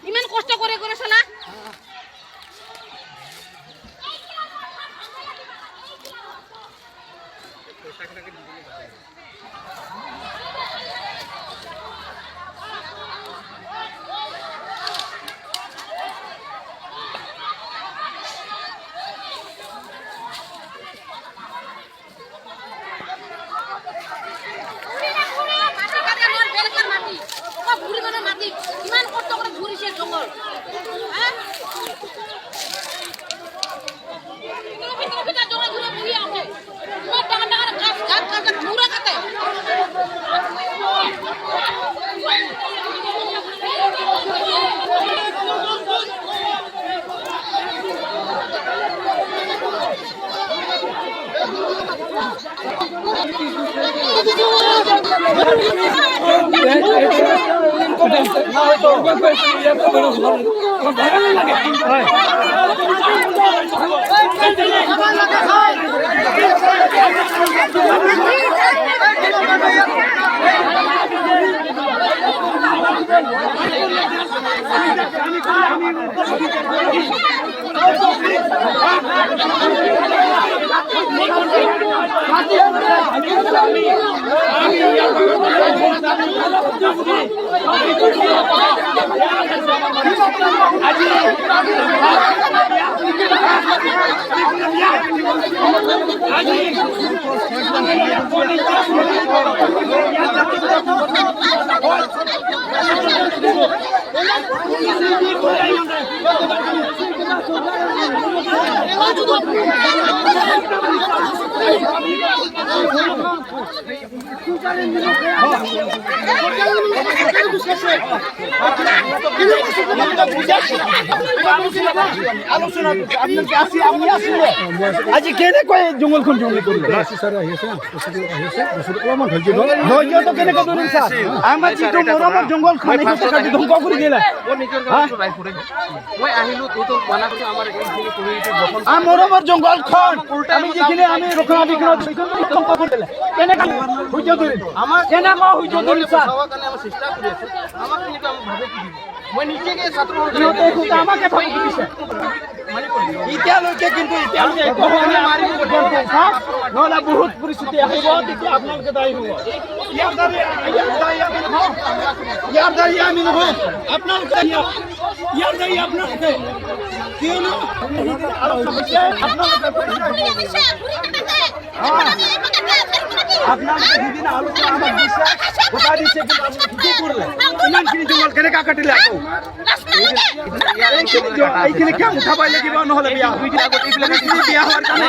ইমান কষ্ট কৰে কৰে চালা। ইমান কষ্ট কৰে ঘূৰিছে জংঘল। আজি কেনেকৈ জংঘলখন জংঘল কৰিলে? ধৈৰ্যটো কেনেকৈ ধৰিম ছাৰ? আমাৰ যিটো মৰমৰ জংঘলখন কাটি ধ্বংস কৰি দিলে। মৰমৰ জংঘলখন আমি যিখিনি আমি ৰক্ষণাবেক্ষণ ধ্বংস কৰি দিলে, কেনেকৈ সহ্য ধৰিম? কেনেকৈ সহ্য ধৰিম ছাৰ? আমাকে ভাবুকি দিছে এতিয়ালৈকে, কিন্তু এতিয়ালৈকে একো হোৱা নাই। নহ'লে বহুত পৰিস্থিতি আহিব, তেতিয়া আপোনালোকে দায়ী হ'ব। ইয়াৰ দায়ী আমি নহয়, ইয়াৰ দায়ী আমি নহয়, আপোনালোকে ইয়াৰ দায়ী আপোনালোকে। কিয়নো আপোনালোকে সিদিনা আলোচনা আমাক দিছে, কথা দিছে, কিন্তু আপোনালোকে কি কৰিলে? ইমানখিনি জংঘল কেনেকুৱা কাটিলে? আকৌ এইখিনি কাম উঠাবই লাগিব, নহ'লে বিয়া বিয়া হোৱাৰ কাৰণে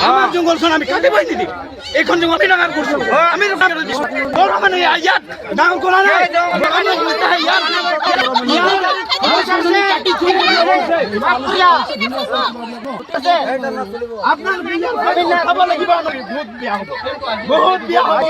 আমাৰ জংঘলখন আমি কাটিবই নিদিম। এইখন জংঘল আমি ডাঙৰ কৰিছোঁ, আমি দিছোঁ। মানে ইয়াত ডাঙৰ কৰা নাই। উঠাব লাগিব, বহুত বিয়া হ'ব, বহুত বিয়া হ'ব।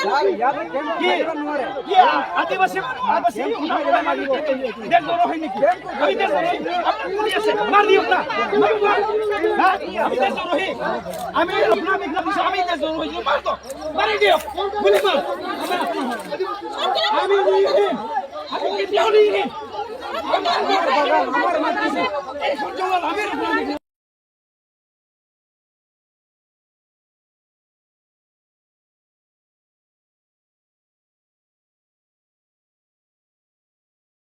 কি কি আদিবাসী মানুহ, আদিবাসী দেশদ্ৰোহী নেকি? আমি দেশদ্ৰোহী? আপোনাৰ গুলি আছে, মাৰ দিয়ক না, মাৰক না। হা? আমি দেশদ্ৰোহী? আমি আপোনাক এইবিলাক দিছোঁ, আমি দেশদ্ৰোহী? মাৰ দিয়ক, মাৰি দিয়ক, গুলি মাৰ। আমি নিদিম, আমি কেতিয়াও নিদিম। আমাৰ বাগান, আমাৰ মাটি, এইখন জংঘল আমি ৰক্ষণাবেক্ষণ।